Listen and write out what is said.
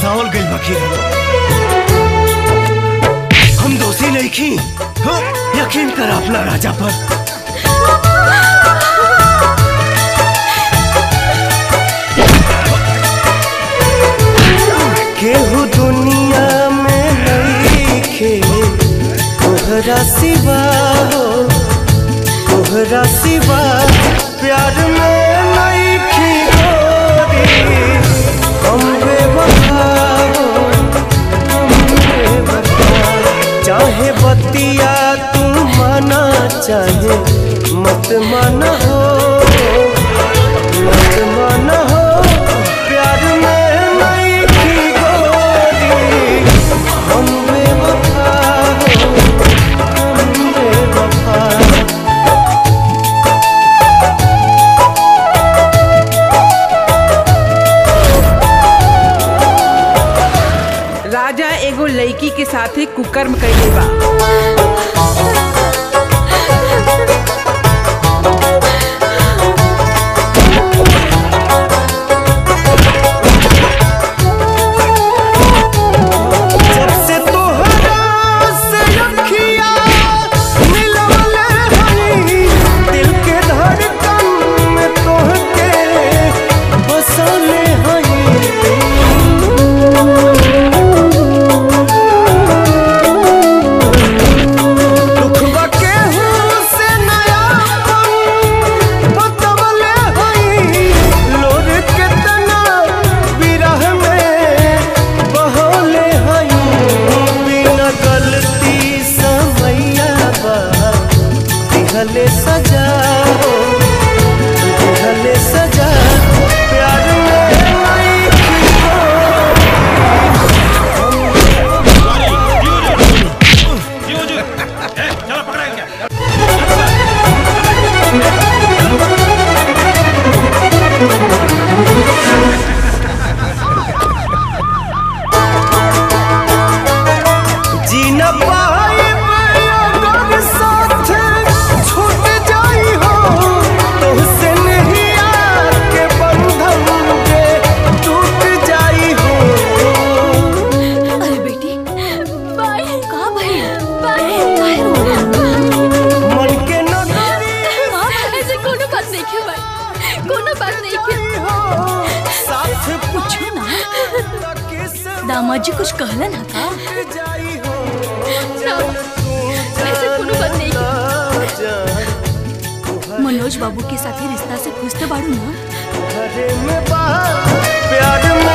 फसावल गइल बा किरण। हम दोषी नहीं खी, यकीन कर अपना राजा पर। केहू दुनिया में नहीं खे तोहरा सिवा हो, तोहरा सिवा प्यार में नहीं खी गोरी। हम बेवफा हो, हम बेवफा। चाहे बतिया तू माना चाहे मत माना हो, मत माना हो, प्यार में नहीं खी गोरी। हम बेवफा हो, हम बेवफा। राजा एगो लड़की के साथे कुकर्म कइले बा। जब से तोहरा से अखिया मिलवले हई, दिल के धड़कन में तोहके बसले हई। दुखवा केहू से नयापन बतवले हई, लोर केतना विरह में बहले हई। बिना गलती समैया बा दिहले सजा हो, दिहले सजा। प्यार में नहीं खी जीना पाए अगर साथ छूट जाई हो, तुहसे नहीं आके बंधन के टूट जाई हो। अरे बेटी, का भइल? काहे रो मन के नगरी ऐसे कोनो बात नहीं के भाई, कोनो बात नहीं के। साथ पूछो ना, दामाद जी कुछ कहलन हा का? ना, ऐसे कोनो बात नहीं के। मनोज बाबू के साथे रिश्ता से खुश तो बाड़ू ना? घरे में बा प्यार में।